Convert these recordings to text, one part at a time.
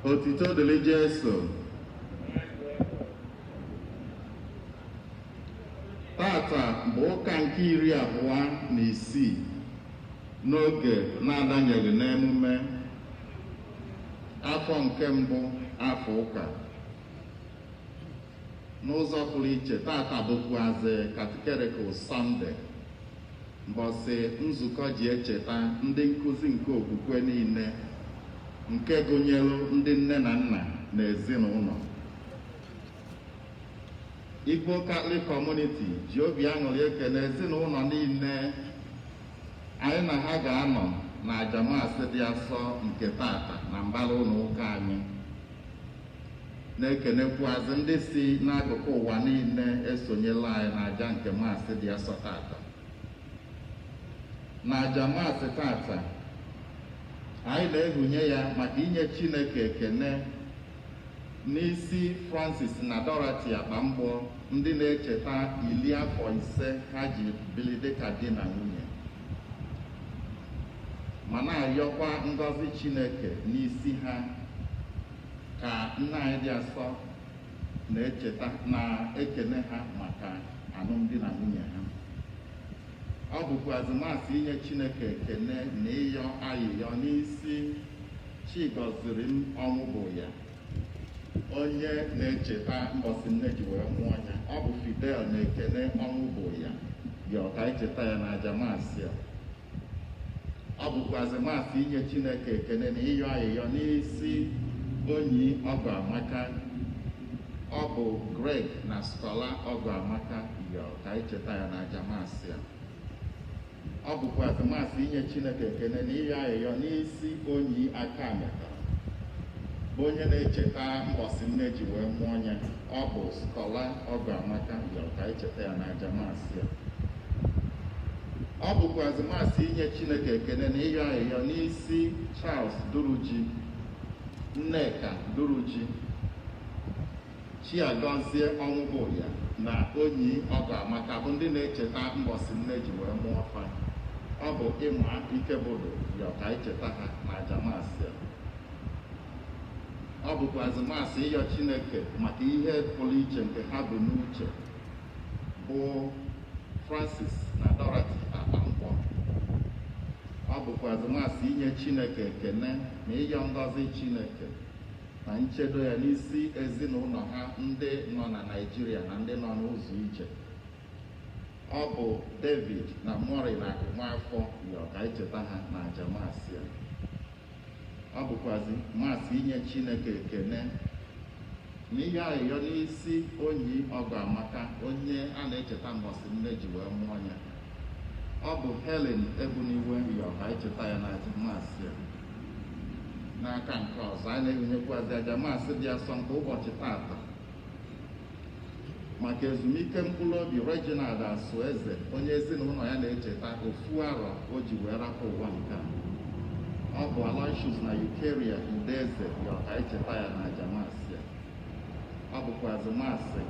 Otito dịrị Jesu. Tata bụ ụka nke 26 n'oge na-adanyeghị n'emume afọ nke mbụ afọ ụka. N'ụzọ pụrụ iche, tata bụkwazị Catechetical Sunday, mbọsị nzukọ ji echeta ndị nkụzi nke okwukwe niile nke gụnyere ndị nne na nna na ezinụlọ. Igbo Catholic Community ji obi aṅụrị ekele ezinụlọ niile anyị na ha ga-anọ na aja maasị dị asọ nke tata na mbara ụlọ ụka anyị, na-ekenekwuazị ndị si n'akụkụ ụwa niile esonyela anyị na aja nke maasị dị asọ tata. Na aja maasị tata, anyị na-ehunye ya maka inye Chineke ekene n'isi Francis na Dorothy Akpamgbọ, ndị na-echeta 50 afọ ha ji bili dịka di na nwunye, ma na-arịọkwa ngọzi Chineke n'isi ha ka nna anyị dị asọ na-echeta na-ekene ha maka alụmdi na nwunye ha. Ọ bụkwazị maasị inye Chineke ekene na ịyọ ayịyọ n'isi Chigọziri m ọnwụ bụ ya, onye na-echeta mbọsị nne ji wee mụọ ya. Ọ bụ Fidel na-ekene ọnwụ bụ ya yọọ ka anyị cheta ya na aja maasị a. Ọ bụkwazị maasị inye Chineke ekene na ịyọ ayịyọ n'isi Onyi Ọgụ Amaka. Ọ bụ Greg na Schola Ọgụ Amaka yọọ ka anyị cheta ya na aja maasị a. Ọ bụkwazị maasị inye Chineke ekene na ịyọ ayịyọ n'isi Onyi Aka Metara, bụ onye na-echeta mbọsị nne ji wee mụọ ya. Ọ bụ Schola Ọgụ Amaka yọọ ka anyị cheta ya na aja maasị a. Ọ bụkwazị maasị inye Chineke ekene na ịyọ ayịyọ n'isi Charles Duruji, Nneka Duruji, Chiagọzie Ọnwụbụya na Onyi Ọgụ Amaka, bụ ndị na-echeta mbọsị nne ji wee mụọ fa. Ọ bụ Ịma Ikebodo yọọ ka anyị cheta ha na aja maasị a. Ọ bụkwazị maasị ịyọ Chineke maka ihe pụrụ iche nke ha bụ n'uche, bụ Francis na Dorothy Akpamgbọ. Ọ bụkwazị maasị inye Chineke ekene na ịyọ ngọzi Chineke na nchedo ya n'isi ezinụlọ ha ndị nọ na Naịjirịa na ndị nọ n'ụzọ ije. Ọ bụ David na Mori na Akụnwafọ yọọ ka anyị cheta ha na aja maasị a. Ọ bụkwazị maasị inye Chineke ekene na ihe ayịyọ n'isi Onyi Ọgụ Amaka, onye a na-echeta mbọsị nne ji wee mụọ ya. Ọ bụ Helen Ebuniwe yọọ ka anyị cheta ya na aja maasị a. N'aka nke ọzọ, anyị na-ehunyekwazị aja maasị dị asọ nke ụbọchị tata maka ezumike mkpụrụ obi Reginald Asụeze, onye ezinụlọ ya na-echeta 1 arọ o ji wee rapụ ụwa nke a. Ọ bụ Aloysius na Eucharia Udeze yọọ ka anyị cheta ya na aja maasị a. Ọ bụkwazị maasị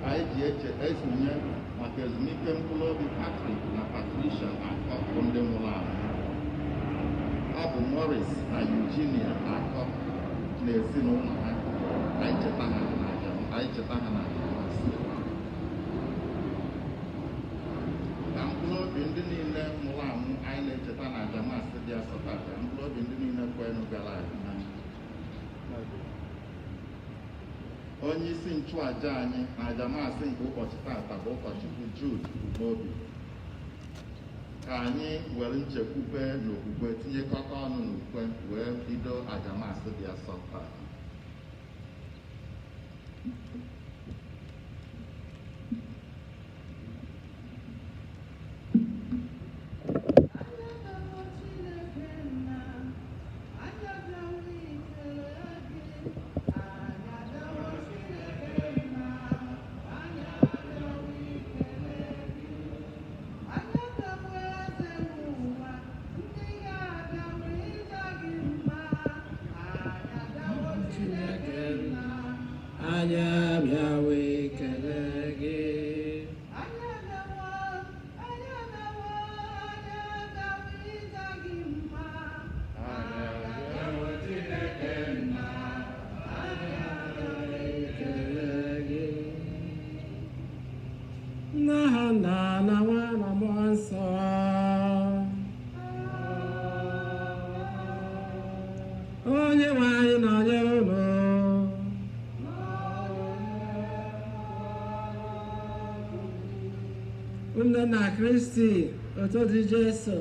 anyị ji ezunye maka ezumike mkpụrụ obi Patrick na Patricia Akọ, bụ ndị nwụrụ anwụ. Ọ bụ Morris na Eugenia Akọ na ezinụlọ ha ka anyị cheta ha na anyị cheta ha na aja maasị. Ka mkpụrụ obi ndị niile nwụrụ anwụ anyị na-echeta na aja maasị dị asọ tata, mkpụrụ obi ndị niile kwenụ gara aga. Onye isi nchụaja anyị na aja maasị nke ụbọchị tata bụ ụkọchukwu Jude Umobi. Ka anyị were nchekwube na okwukwe tinyekọta ọnụ n'ukwe wee bido aja maasị dị asọ tata. Anyị abịawo ekele gị. Anyị abịawo, anyị abịawo, anyị abịawo ịja gị mma. Anyị abịawo. Onye nwe anyị nọnyere unu. Nne na Kristi, otu dị Jesu,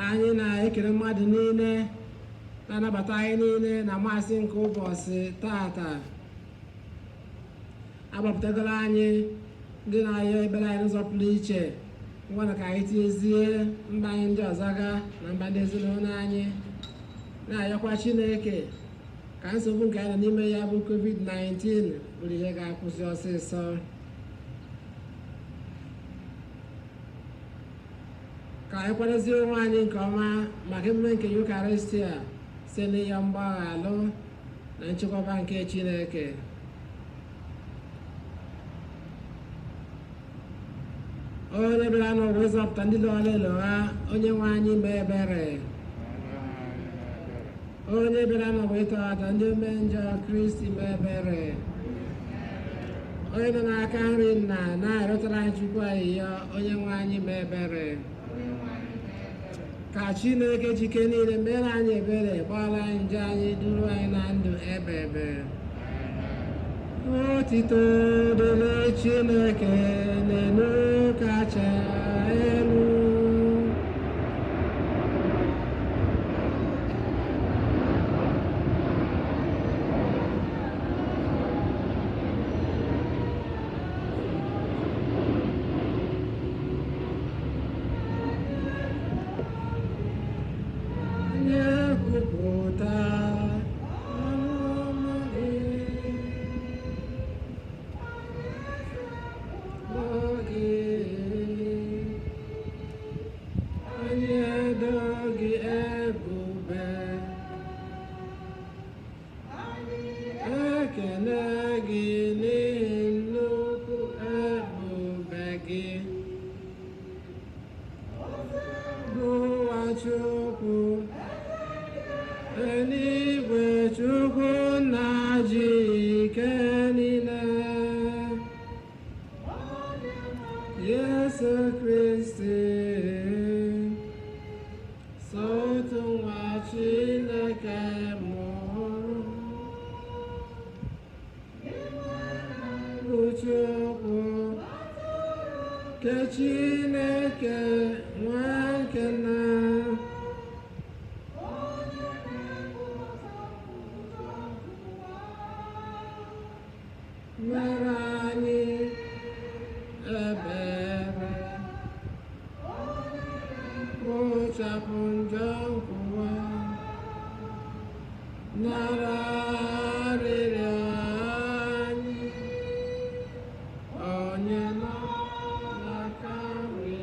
anyị na-ekele mmadụ niile na-anabata anyị niile na Maasị nke ụbọchị tata. Agbapụtagoro anyị ndị na-ayọ ekpere anyị n'ụzọ pụrụ iche, ngwanụ ka anyị tinyezie mba anyị ndị ọzọ ga na mba ndị ezinụlọ anyị, na-ayọkwa Chineke ka nsogbu nke anyị nọ n'ime ya bụ COVID-19 bụrụ ihe ga-akwụsị ọsịsọ. Ka anyị kwadozie onwe anyị nke ọma maka emume nke Yukaristia site n'ịyọ mgbaghalụ na nchekwaba nke Chineke. Onye bịara n'ụwa ịzọpụta ndị lọghara elogha, onye nwe anyị mee ebere. Onye bịara n'ụwa ịtọghata ndị ome njọ, Kristi mee ebere. Onye nọ n'aka nri nna na-arịọtara anyị Chukwu ayịyọ, onye nwe anyị mee ebere. Ka Chineke jike niile mere anyị ebere, gbaghara anyị njọ anyị, duru anyị na ndụ ebe ebe. Otito dịrị Chineke n'elu kacha elu. Anyị ekwupụta ọrụ ọma gị. Anyị edo gị ebube, ekele gị n'ihi nnukwu ebube gị. Bụwa Chukwu, eluigwe Chukwu nna ji ike niile. Jesu Kristi, sọ otu nwa Chineke mụrụ, bụ Chukwu, ke Chineke nwa nke nna. Mere anyị ebere, kpochapụ njọ nkụwa, nara arịrịọ anyị, onye nọ n'aka nri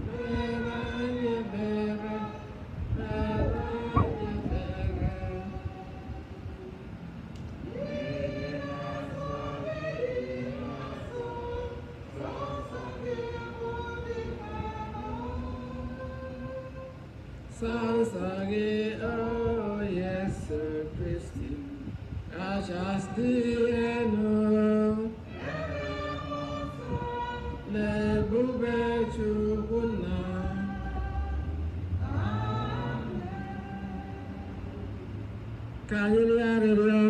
mere anyị ebere, mere anyị ebere. Sọnsọ gị, o Jesu Kristi, kachasị elu, n'ebube Chukwu nna. Ka anyị rịọ arịrịọ.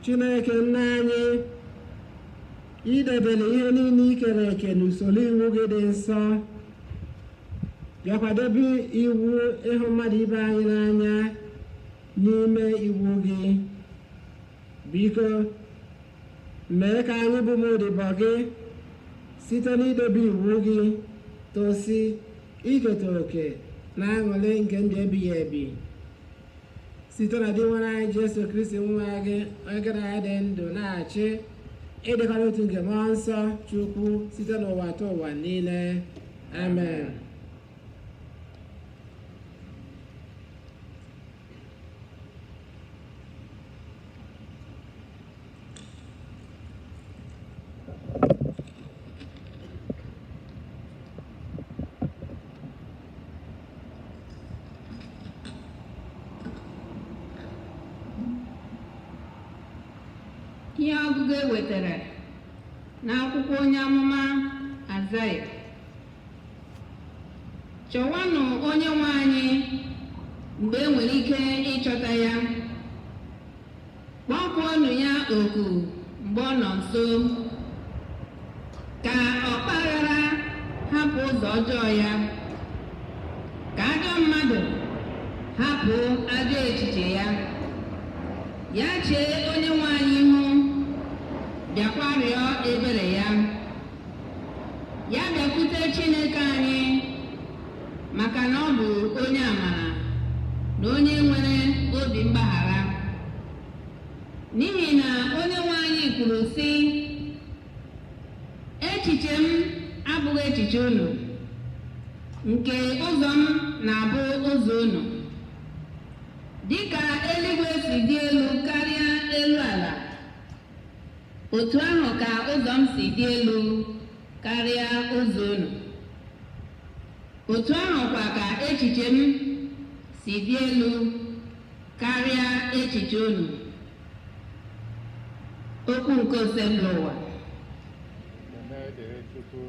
Chineke nna anyị, idebere ihe niile i kere eke n'usoro iwu gị dị nsọ, bịakwa debe iwu ịhụ mmadụ ibe anyị n'anya n'ime iwu gị. Biko mee ka anyị bụ ụmụ odibo gị site n'idebe iwu gị, tosi iketa oke na aṅụrị nke ndụ ebighị ebi, site na di nwere anyị Jesu Kristi nwa gị, onye gị na ya dị ndụ na-achị, ịdịkọrọ otu nke mmụọ nsọ Chukwu, site n'ụwa ta ụwa niile. Amen. Ihe ọgụgụ e wetara n'akwụkwọ onye amụma Aịzaya. Chọwanụ onye nwe anyị mgbe e nwere ike ịchọta ya. Kpọkuonụ ya oku mgbe ọ nọ nso. Ka ọkpaghara hapụ ụzọ ọjọọ ya, ka ajọ mmadụ hapụ ajọ echiche ya. Ya chee onye nwe anyị ihu, bịakwa rịọ ebere ya. Ya bịakwute Chineke anyị, maka na ọ bụ onye amara na onye nwere obi mgbaghara. N'ihi na onye nwe anyị kwuru sị, echiche m abụghị echiche unu, nke ụzọ m na-abụ ụzọ unu. Dịka eluigwe si dị elu karịa elu ala, otu ahụ ka ụzọ m si dị elu karịa ụzọ unu. Otu ahụ kwa ka echiche m si dị elu karịa echiche unu. Okwu nke Osebụlụwa. Ekene dịrị Chukwu.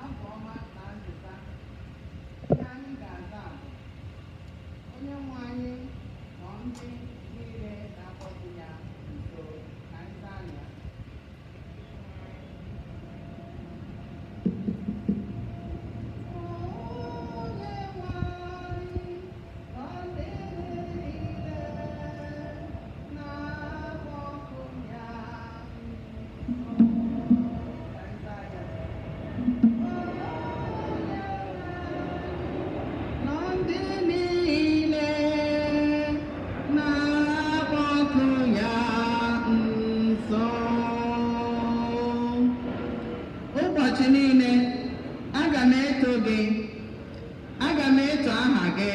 Abụ ọma na azịza. Ihe anyị ga-aza bụ, Onye nwe anyị nọ ndị niile na-akpọku ya nso. Ka anyị zaa ya. Onye nwe anyị nọ ndị niile na-akpọku ya nso. Ka anyị zaa ya. Nọ ndị niile na-akpọku ya nso. Ụbọchị niile, aga m eto gị, aga m eto aha gị,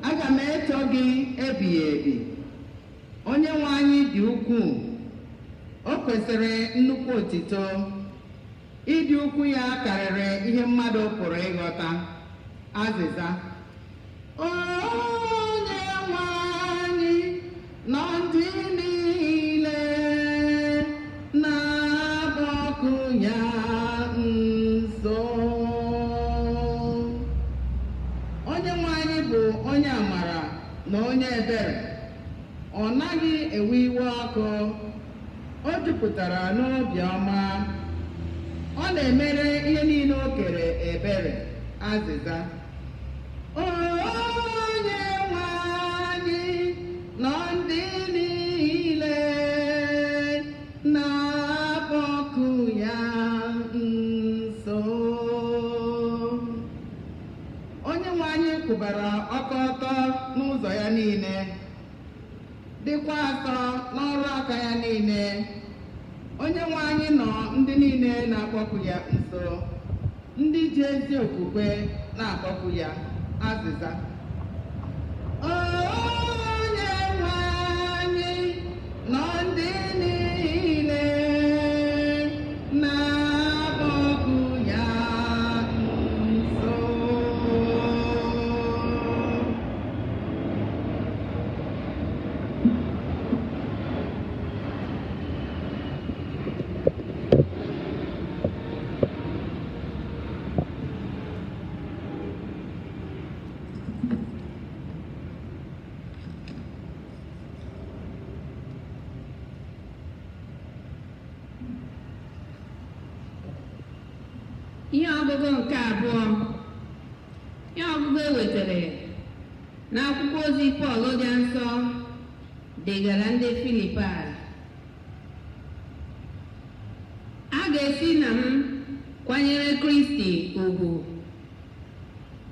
aga m eto gị ebighị ebi. Onye nwe anyị dị ukwuu, o kwesịrị nnukwu otito. Ịdị ukwu ya karịrị ihe mmadụ pụrụ ịghọta. Azịza. Onye nwe anyị nọ ndị niile na-akpọku ya nso. Onye nwe anyị bụ onye amara na onye ebere. Ọ naghị ewe iwe ọkụ. O jupụtara n'obi ọma. Ọ na-emere ihe niile o kere ebere. Azịza. Onye nwe anyị nọ ndị niile na-akpọku ya nso. Onye nwe anyị kwụbara ọkọ ọtọ n'ụzọ ya niile, dịkwa asọ n'ọrụ aka ya niile. Onye nwe anyị nọ ndị niile na-akpọku ya nso, ndị ji ezi okwukwe na-akpọku ya. Azịza. Onye nwe anyị nọ ndị niile na-akpọku ya nso. Ihe ọgụgụ nke abụọ. Ihe ọgụgụ e wetara n'akwụkwọ ozi Pọl dị nsọ degara ndị Filipaị. A ga-esi na m kwanyere Kristi ugwu,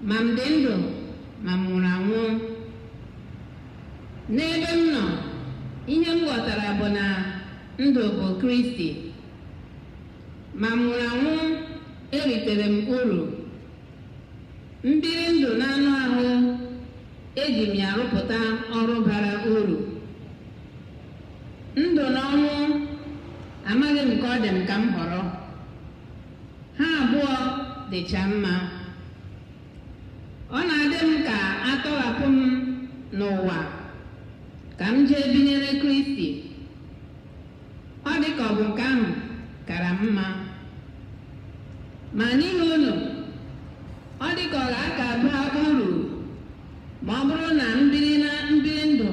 ma m dị ndụ ma m nwụrụ anwụ. N'ebe m nọ, ihe m ghọtara bụ na ndụ bụ Kristi, ma m nwụrụ anwụ eritere m uru. Mbiri ndụ n'anụ ahụ eji m ya rụpụta ọrụ bara uru. Ndụ na ọnwụ amaghị m ka ọ dị m ka m họrọ. Ha abụọ dịcha mma. Ọ na-adị m ka atọghapụ m n'ụwa ka m jee binyere Kristi. bụ nke ahụ kara m mma. Ma n'ihi unu, ọ dị ka ọ ga-aka baa uru ma ọ bụrụ na m biri na mbiri ndụ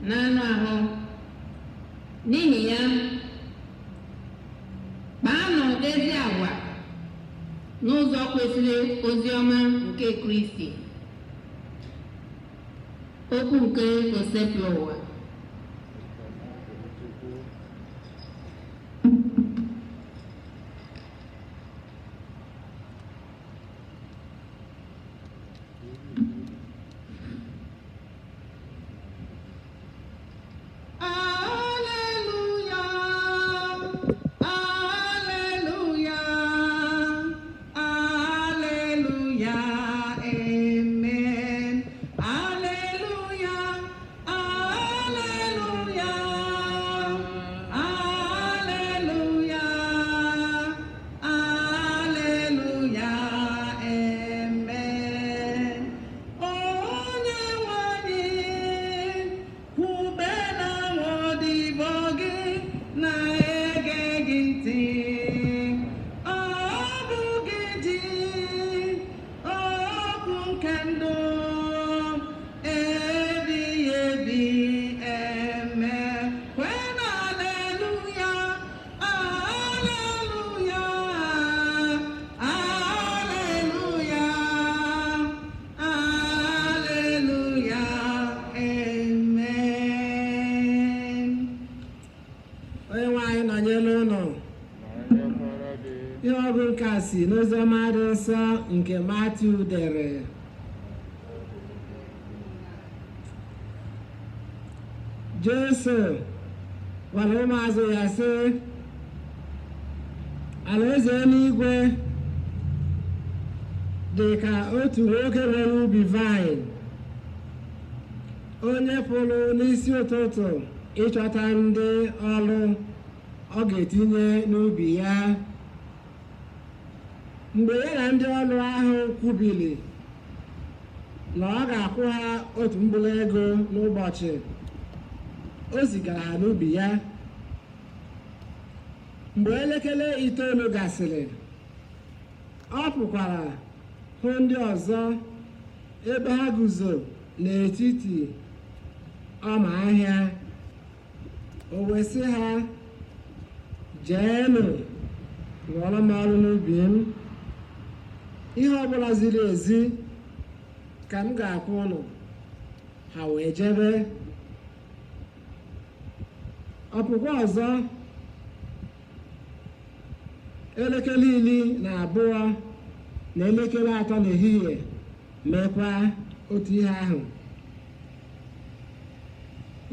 na anụ ahụ. N'ihi ya, kpaanụ ezi agwa n'ụzọ kwesịrị ozi ọma nke Kristi. Okwu nke Osebụrụwa. Ekene dịrị Chukwu. Alleluia, Alleluia, Alleluia, Amen. Alleluia, Alleluia, Alleluia, Alleluia, Amen. Onye nwe anyị, kwube na odibo gị na-ege gị ntị. Ọ bụ gị ji okwu nke ndụ ebighị ebi. Eme kwe na aleluya, aleluya, aleluya, aleluya, amen. Onye nwe anyị nọnyere ụnụ. Nọnyekwara gị. Ihe ọgụ nke a si n'oziọma dị nsọ nke Matiu dere. Jesu gwara ụmụazụ ya sị, alaeze eluigwe dị ka otu nwoke nwere ubi vaịn, onye pụrụ n'isi ụtụtụ ịchọta ndị ọrụ ọ ga-etinye n'ubi ya. Mgbe ya na ndị ọrụ ahụ kwubili na ọ ga-akwụ ha otu mkpụrụ ego n'ụbọchị, o zigara ha n'ubi ya. Mgbe elekere 9 gasịrị, ọ pụkwara hụ ndị ọzọ ebe ha guzo n'etiti ọma ahịa. O wee sị ha, jeenụ rụọrọ m ọrụ n'ubi m, ihe ọbụla ziri ezi ka m ga-akwụ ụnụ. Ha wee jebe. Ọpụkwa ọzọ elekere 12 na elekere 3 n'ehihie meekwa otu ihe ahụ.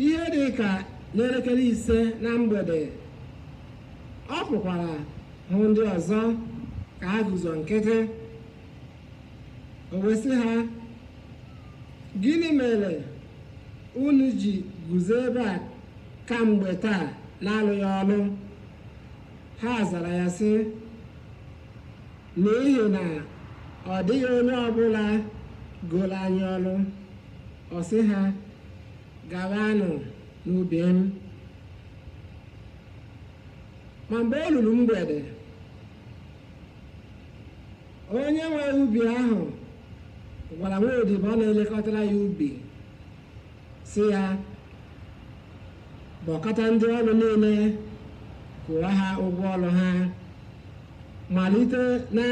Ihe dị ka n'elekere 5 na mgbede, ọ pụkwara hụ ndị ọzọ ka ha guzo nkịtị. O wee sị ha, gịnị mere unu ji guzo ebe a kamgbe taa na-alụghị ọlụ? Ha zara ya sị, n'ihi na ọ dịghị onye ọbụla goro anyị ọlụ. Ọ sị ha, gawanụ n'ubi m. Ma mgbe o ruru mgbede, onye nwe ubi ahụ gwara nwa odibo ọ na-elekọtara ya ubi, sị ya, kpọkọta ndị ọrụ niile, kwụọ ha ụgwọ ọrụ ha, malite na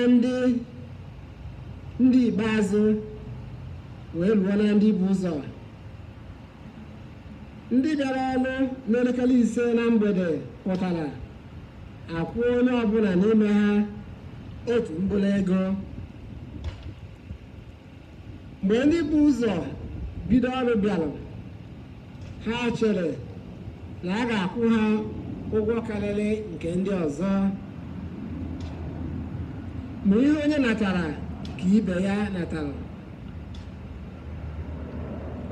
ndị ikpeazụ wee ruo na ndị bu ụzọ. Ndị bịara ọrụ n'elekere 5 na mgbede pụtara, akwụ onye ọbụla n'ime ha otu mkpụrụ ego. Mgbe ndị bu ụzọ bido ọrụ bịara, ha chere na a ga-akwụ ha ụgwọ karịrị nke ndị ọzọ. Ma ihe onye natara ka ibe ya natara.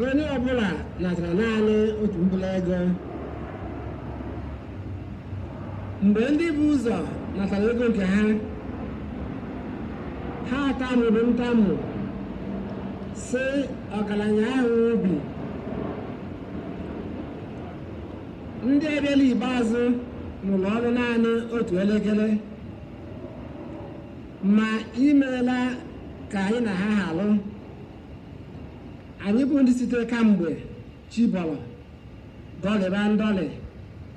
Onye ọbụla natara naanị otu mkpụrụ ego. Mgbe ndị bu ụzọ natara ego nke ha, ha tamuru ntamu sị ọgaranya ahụ ubi, ndị abịala ikpeazụ rụrụ ọrụ naanị otu elekere, ma ị meela ka anyị na ha harụ. Anyị bụ ndị sitere kamgbe chi bọrọ dọlịba ndọlị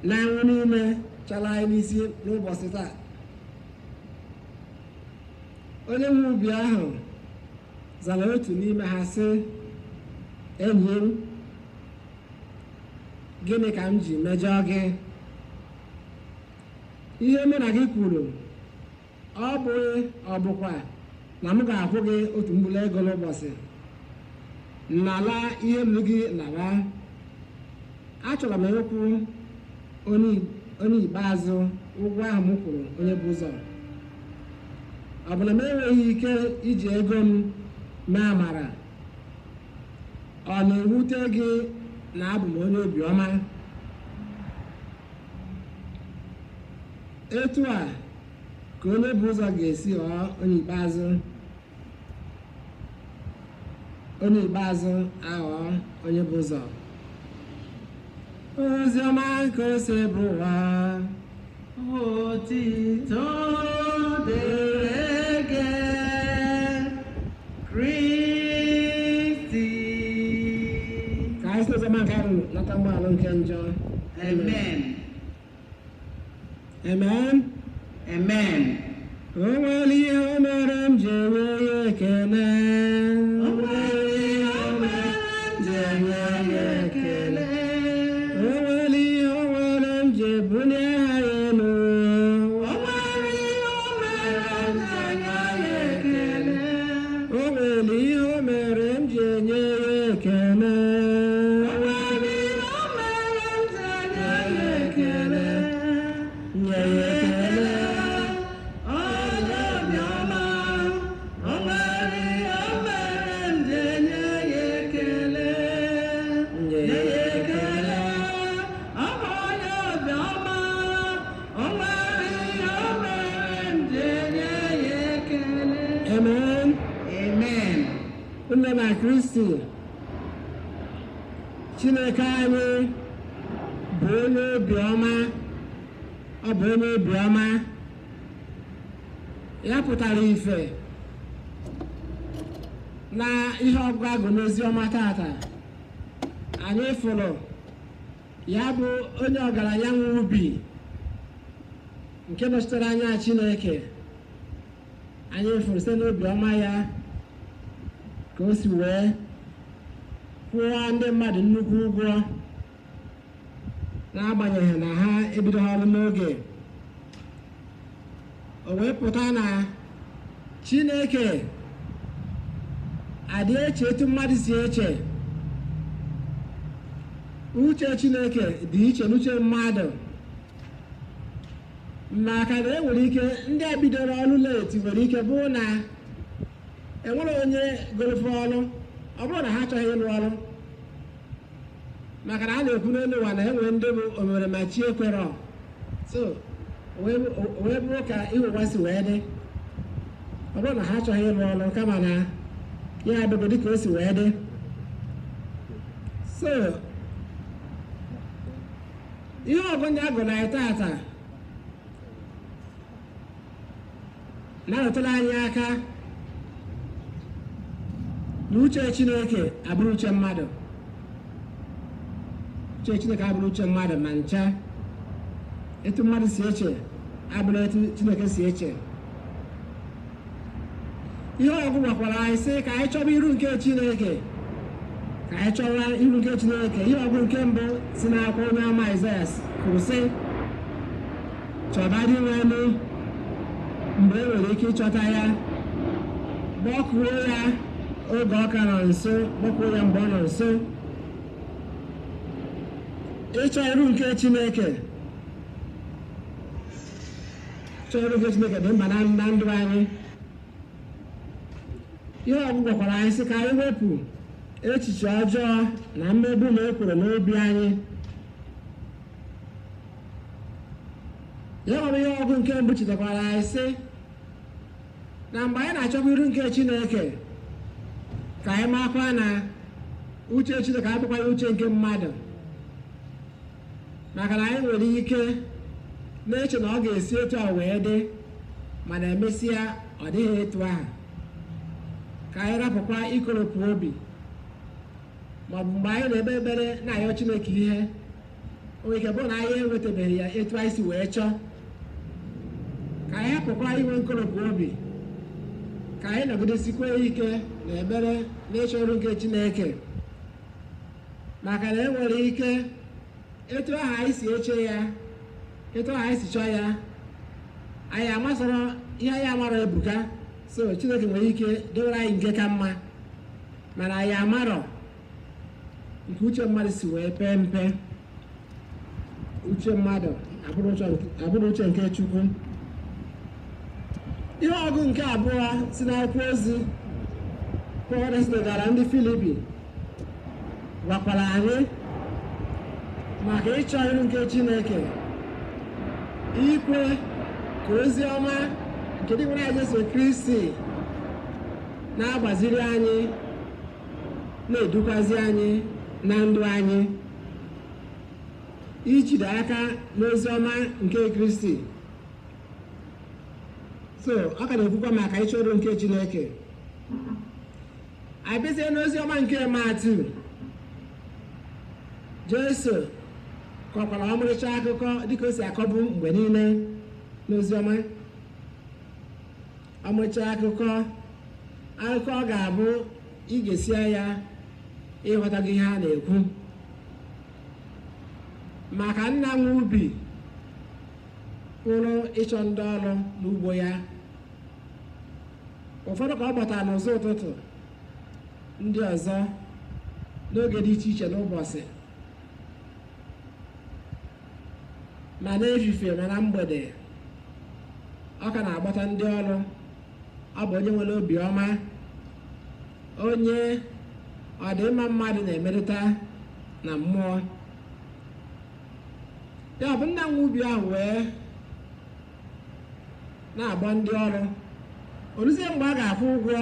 na anwụ niile chara anyị n'isi n'ụbọchị taa. Onye nwe ubi ahụ zara otu n'ime ha sị, enyi m, gịnị ka m ji mejọọ gị? Ihe mụ na gị kwuru ọ bụghị ọ bụkwa na m ga-akwụ gị otu mkpụrụ ego n'ụbọchị? Nala ihe ruru gị lawa. Achọrọ m ịkwụ onye ikpeazụ ụgwọ ahụ m kwụrụ onye bụ ụzọ. Ọ bụ na m enweghị ike iji ego m mee amara? Ọ na-ewute gị na abụ m onye obiọma? Etu a ka onye bụ ụzọ ga-esi ghọọ onye ikpeazụ, onye ikpeazụ aghọọ onye bụ ụzọ. Ozi ọma nke o si bụ ụwa. Otito dịrị gị, Kristi. Ka anyị si n'oziọma nke ahụ nata mgbaghara nke njọ. Amen. Amen. Amen. O nwere ihe o mere m ji enye ya ekele. O nwere ihe o mere m ji enye ya ekele. O nwere ihe o nwere m ji ebulie aha ya elu. O nwere ihe o mere m ji enye ya ekele. O nwere ihe o mere m ji enye ya ekele. O nwere ihe o mere m ji enye ya ekele. Nye ya ekele. Onye obiọma, o nwere ihe o mere m ji enye ya ekele. Nye Nye ya ya ekele. Ọ bụ onye obiọma, o nwere ihe o mere m ji enye ya ekele. Amen. Amen. Nne na Kristi, Chineke anyị bụ onye obiọma. Ọ bụ onye obiọma. Ya pụtara ife na ihe ọgụgụ agụ n'oziọma tata. Anyị fụrụ ya bụ onye ọgaranya nwe ubi nke nọchitere anya Chineke. Anyị fụrụ site n'obiọma ya ka o si wee kwụọ ndị mmadụ nnukwu ụgwọ, n'agbanyeghị na ha ebidoghị ọrụ n'oge. O wee pụta na Chineke adị eche etu mmadụ si eche. Uche Chineke dị iche n'uche mmadụ, maka na e nwere ike ndị a bidoro ọrụ late nwere ike bụrụ na enwere onye gorofe ọrụ, ọ bụrụ na ha achọghị ịlụ ọrụ, maka na a na-ekwu n'elu ụwa na enwere ndị bụ omere ma chi ekwerọ. So o wee bụrụ ka ihe ụwa si wee dị, ọ bụrụ na ha achọghị ịlụ ọrụ, kama na ya adịgo dịka o si wee dị. So ihe ọgụnye agụ na anyị tata na-arụtụrụ anyị aka na uche Chineke abụrụ uche mmadụ. Uche Chineke abụrụ uche mmadụ ma ncha. Etu mmadụ si eche abụrụ etu Chineke si eche. Ihe ọgụ gwakwara anyị sị ka anyị chọba iru nke Chineke, ka anyị chọwa iru nke Chineke. Ihe ọgụ nke mbụ si n'akwụkwọ onye ama Aịzaya kwuru sị, chọba Dinwenụ mgbe e nwere ike ịchọta ya, kpọkuo ya oge ọ ka nọ nso, kpọkuo ya mgbe ọ nọ nso. Ịchọ iru nke Chineke, ịchọ iru nke Chineke dị mkpa na ndụ anyị. Ihe ọgụ gwakwara anyị sị ka anyị wepụ echiche ọjọọ na mmegbu na ekworo n'obi anyị. Ya nwere ihe ọgụ nke mbụ chetakwara anyị sị na mgbe anyị na-achọkwa iru nke Chineke, ka anyị makwa na uche Chineke abụkwaghị uche nke mmadụ, maka na anyị nwere ike na-eche na ọ ga-esi etu a wee dị, mana emesịa ọ dịghị etu ahụ. Ka anyị rapụkwa ikoropụ obi, maọbụ mgbe anyị na-ekpe ekpere na-ayọ Chineke ihe, o nwere ike bụrụ na anyị enwetabeghị ya etu anyị si wee chọọ. Ka anyị hapụkwa inwe nkoropụ obi, ka anyị nọgidesikwa ike na ekpere na ịchọ ọrụ nke Chineke, maka na e nwere ike etu ahụ anyị si eche ya, etu ahụ anyị si chọọ ya, anyị amasọrọ ihe anyị amarọ ebuka. So Chineke nwere ike dowere anyị nke ka mma, mana anyị amarọ nke uche mmadụ si wee pee mpe. Uche mmadụ abụrụ uche nke Chukwu. Ihe ọgụ nke abụọ si n'akwụkwọ ozi Pọl degara ndị Filipi gwakwara anyị maka ịchọ iru nke Chineke, ikwe ka ozi ọma nke dị nwere anyị Jesu Kristi na-agbaziri anyị, na-edukwazi anyị na ndụ anyị, ijide aka n'ozi ọma nke Kristi. So ọ ka na-ekwukwa maka ịchọ iru nke Chineke. Abịazie n'ozi ọma nke Matiu, Jesu kọkwara ọmarịcha akụkọ dịka o si akọbu mgbe niile n'ozi ọma. Ọmarịcha akụkọ ọ ga-abụ ị ga-esi ya ịghọta gị ihe a na-ekwu. Maka nna nwe ubi pụrụ ịchọ ndị ọrụ n'ugbo ya, ụfọdụ ka ọ gbọtara n'ụzọ ụtụtụ, ndị ọzọ n'oge dị iche iche n'ụbọchị, ma n'efifie ma na mgbede, ọ ka na-agbata ndị ọrụ. Ọ bụ onye nwere obi ọma, onye ọdịmma mmadụ na-emerịta na mmụọ. Ya bụ nna nwe ubi ahụ wee na-agba ndị ọrụ. Oruzie mgbe a ga-akwụ ụgwọ,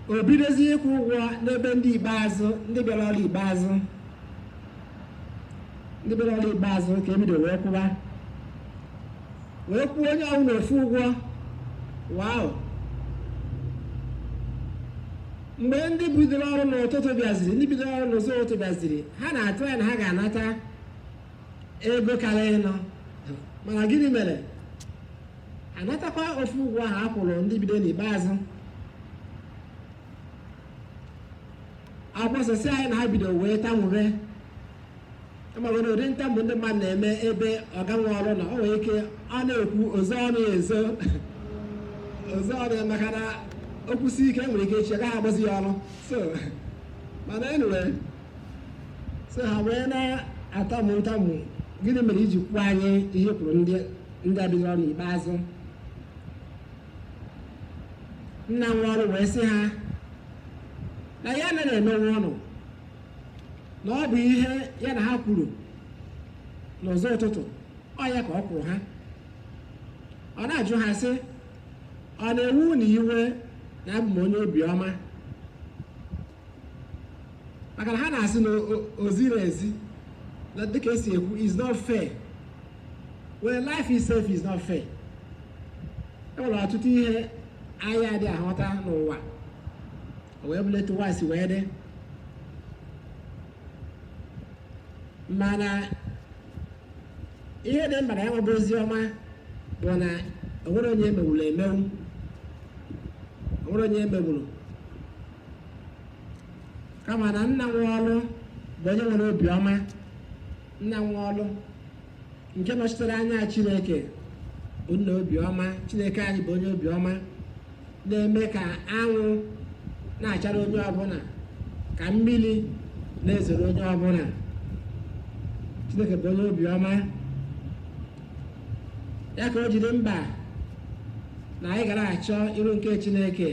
o bidozie ịkwụ ụgwọ n'ebe ndị ikpeazụ, ndị bịara ọrụ ikpeazụ, ndị bịara ọrụ ikpeazụ ka ebido wee kwụba, wee kwụọ onye ọbụla ofu ụgwọ. Wow! Mgbe ndị bidoro ọrụ n'ụtụtụ bịaziri, ndị bidoro ọrụ n'ụzọ ụtụtụ bịaziri, ha na-atụ anya na ha ga-anata ego karịrị nọ, mana gịnị mere? Anatakwa ofu ụgwọ ahụ a kwụrụ ndị bido n'ikpeazụ. Akwụsịsị anyị na ha bido wee tamure. Amagoro ụdị ntamu ndị mmadụ na-eme ebe ọga nwe ọrụ nọ, o nwere ike ọ na-ekwu ozo ọnụ ya ezo ozo ọnụ ya, maka na o kwụsị ike nwere ike echi agaghị agbazi ya ọrụ. So mana anyway, so ha wee na-atamu ntamu, gịnị mere iji kwuo anyị ihe kwuru ndị a bidoro ọrụ n'ikpeazụ? Nna nwe ọrụ wee sị ha na ya anaghị emewe ọnụ, na ọ bụ ihe ya na ha kwuru n'ụzọ ụtụtụ, ọ ya ka ọ kwuru ha. Ọ na-ajụ ha sị, ọ na-ewu unu iwe na abụ m onye obiọma? Maka na ha na-asị na o ziri ezi, na dịka esi ekwu, is not fair. Well, life itself is not fair. E nwere ọtụtụ ihe anyị adịghị aghọta n'ụwa, o wee bụrụ etu ụwa si wee dị. Mana ihe dị mkpa na ya nwebụ ozi ọma bụ na o nwere onye emegburu emewu, o nwere onye emegburu, kama na nna nwe ọrụ bụ onye nwere obiọma. Nna nwe ọrụ nke nọchitere anya Chineke bụ nna obiọma. Chineke anyị bụ onye obiọma, na-eme ka anwụ na-achara onye ọbụla, ka mmiri na-ezoro onye ọbụla. Chineke bụ onye obiọma. Ya ka o jiri mba na anyị gara achọ iru nke Chineke,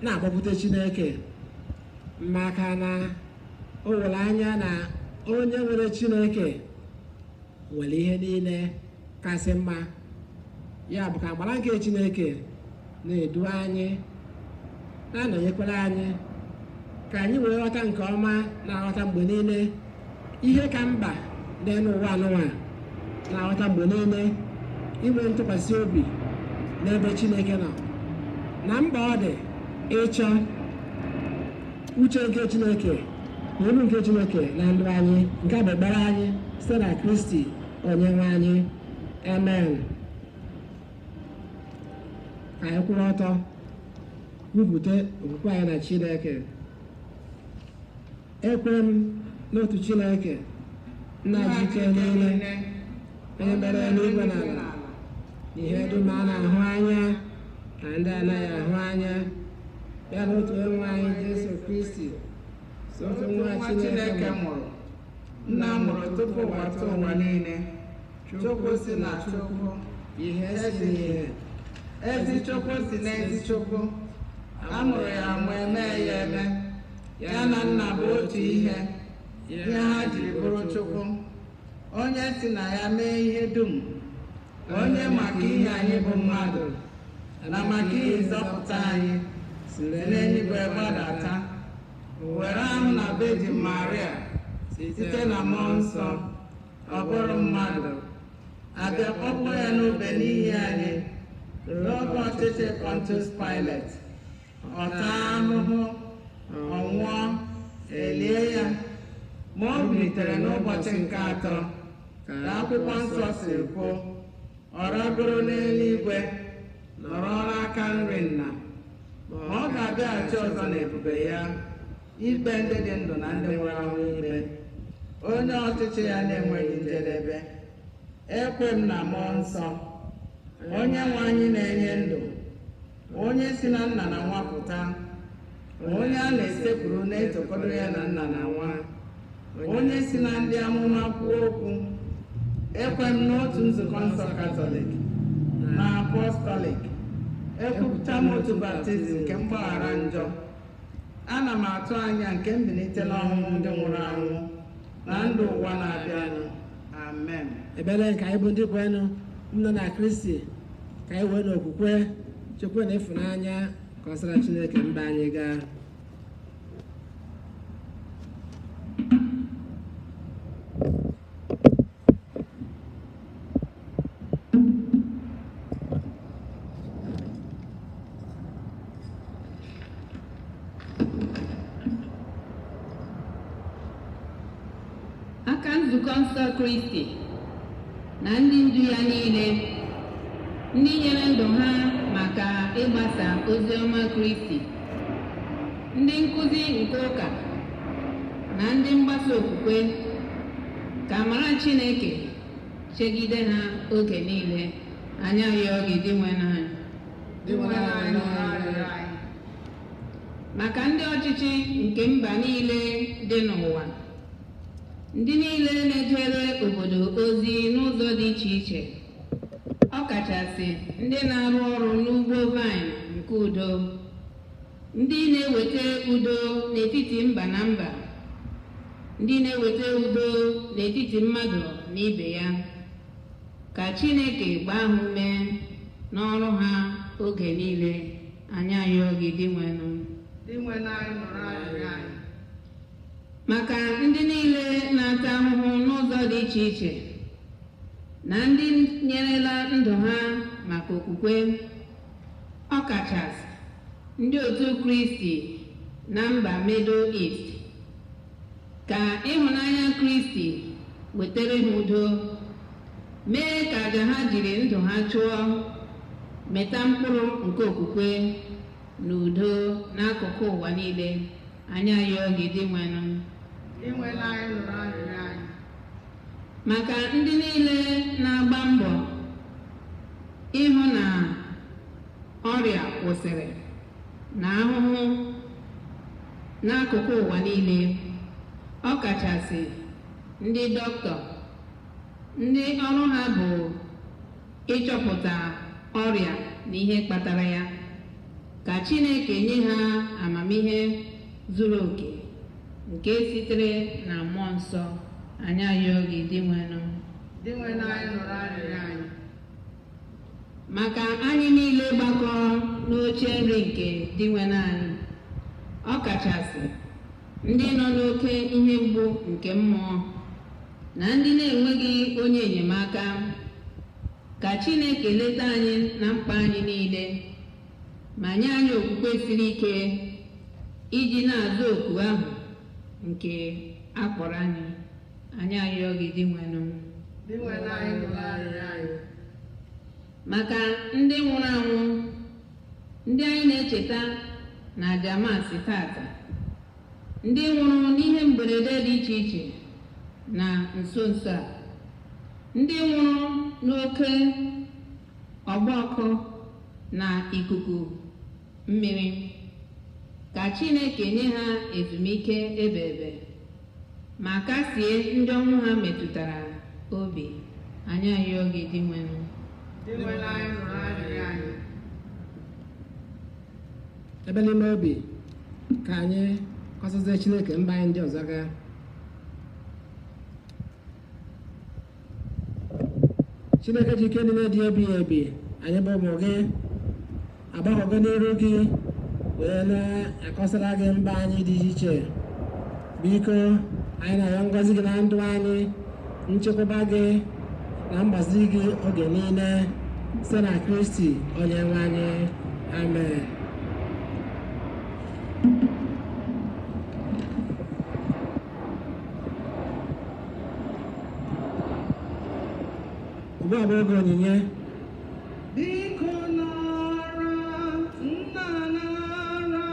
na-agbakwute Chineke, maka na o were anya na onye nwere Chineke nwere ihe niile kasị mma. Ya bụ ka agbara nke Chineke na-edu anyị, na-anọnyekwara anyị, ka anyị wee ghọta nke ọma na-aghọta mgbe niile ihe ka mkpa n'elu ụwa anụnwa na-aghọta mgbe niile inwe ntụkwasị obi n'ebe Chineke nọ na mkpa ọ dị ịchọ uche nke Chineke na iru nke Chineke na ndụ anyị. Nke a bụ ekpere anyị site na Kristi onye nwe anyị. Amen. Ka anyị kwụrụ ọtọ kwupụta okwukwe anyị na Chineke. Ekwe m n'otu Chineke, nna ji ike niile, onye mere eluigwe na ala, na ihe dum a na-ahụ anya na ndị anaghị ahụ anya, ya na otu onye anyị Jesu Kristi, so otu nwa Chineke mụrụ, nna mụrụ tupu ụwa tụọ ụwa niile, Chukwu si na Chukwu, ihe si n'ihe, ezi Chukwu si n'ezi Chukwu, a mụrụ ya amụ, emee ya eme, ya na nna bụ otu ihe, ihe ha jiri bụrụ Chukwu, onye si na ya mee ihe dum, onye maka ihe anyị bụ mmadụ, na maka ihe nzọpụta anyị, si n'eluigwe gbadata, were ahụ na Virgin Maria, site na mmụọ nsọ, ọ bụrụ mmadụ, abịa kpọpụ ya n'obe n'ihi anyị, n'oge ọchịchị Pontius Pilate, ọ taa ahụhụ, ọ nwụọ, elie ya, ma o bilitere n'ụbọchị nke atọ, ka akwụkwọ nsọ siri kwuo, ọ ragoro n'eluigwe, nọrọ n'aka nri nna, ma ọ ga-abịaghachi ọzọ n'ebube ya, ikpe ndị dị ndụ na ndị nwụrụ anwụ ikpe, onye ọchịchị ya na-enweghị njedebe. Ekwe m na mmụọ nsọ, onye nwe anyị na-enye ndụ, onye si na nna na nwa pụta, onye a na-esekpuru na-etokọrọ ya na nna na nwa, onye si na ndị amụma kwuo okwu. Ekwe m n'otu nzukọ nsọ Katọlik na apọstọlik, ekwupụta m otu baptizim nke mgbaghara njọ. Ana m atụ anya nke mbilite n'ọnwụ ndị nwụrụ anwụ na ndụ ụwa na-abịanụ. Amen. Ebere nke anyị bụ ndị kwenụ nọ na Kristi, ka anyị wee n'okwukwe chekwa na ịfụnanya ka ọ sara Chineke mba anyị gaa. Aka nzukọ nsọ Kristi na ndị ndu ya niile, ndị nyere ndụ ha maka ịgbasa ozi ọma Kristi, ndị nkụzi nke ụka na ndị mgbasa okwukwe, ka amara Chineke chegide ha oge niile. Anyị arịọ gị, Dinwenụ anyị. Dinwenụ anyị, nụrụ arịrịọ anyị. Maka ndị ọchịchị nke mba niile dị n'ụwa, ndị niile na-ejere obodo ozi n'ụzọ dị iche iche, ọkachasị ndị na-arụ ọrụ n'ugbo vaịn nke udo, ndị na-eweta udo n'etiti mba na mba, ndị na-eweta udo n'etiti mmadụ na ibe ya, ka Chineke gbaa ha ume n'ọrụ ha oge niile. Anyị arịọ gị, Dinwenụ. Dinwenụ anyị, nụrụ arịrịọ anyị. Maka ndị niile na-ata ahụhụ n'ụzọ dị iche iche na ndị nyerela ndụ ha maka okwukwe, ọkachasị ndị otu Kristi na mba Middle East, ka ịhụnanya Kristi wetara ha udo, mee ka aja ha jiri ndụ ha chụọ mịta mkpụrụ nke okwukwe na udo n'akụkụ ụwa niile. Anyị arịọ gị, Dinwenụ. Dinwenụ anyị, nụrụ arịrịọ anyị. Maka ndị niile na-agba mbọ ịhụ na ọrịa kwụsịrị na ahụhụ n'akụkụ ụwa niile, ọkachasị ndị dọkịta, ndị ọrụ ha bụ ịchọpụta ọrịa na ihe kpatara ya, ka Chineke nye ha amamihe zuru oke nke sitere na mmụọ nsọ. Anyị arịọ gị, Dinwenụ. Dinwenụ anyị, nụrụ arịrịọ anyị. Maka anyị niile gbakọrọ n'oche nri nke Dinwenụ anyị, ọkachasị ndị nọ n'oke ihe mgbu nke mmụọ. Na ndị na-enweghị onye enyemaka. Ka Chineke leta anyị na mkpa anyị niile ma nye anyị okwukwe siri ike iji na-aza oku ahụ nke a kpọrọ anyị. Anyị arịọ gị, Dinwenụ. Dinwenụ anyị, nụrụ arịrịọ anyị. Maka ndị nwụrụ anwụ, ndị anyị na-echeta na aja Maasị tata, ndị nwụrụ n'ihe mberede dị iche iche na nso nso a, ndị nwụrụ n'oke ọgba ọkụ na ikuku mmiri, ka Chineke nye ha ezumike ebe ebe ma kasie ndị ọnwụ ha metụtara obi. Anyị arịọ gị, Dinwenụ. Dinwenụ anyị, nụrụ arịrịọ anyị. Ebe n'ime obi ka anyị kọsazie Chineke mba anyị ndị ọzọ gaa. Chineke ji ike niile dị ebighị ebi, anyị bụ ụmụ gị agbakọgo n'iru gị wee na-akọsara gị mba anyị dị iche iche. Biko, anyị na-arịọ ngọzi gị na ndụ anyị, nchekwaba gị na mgbazi gị oge niile, site na Kristi onye nwe anyị. Amen. Ugbu a bụ oge onyinye. Biko nara, nna, nara,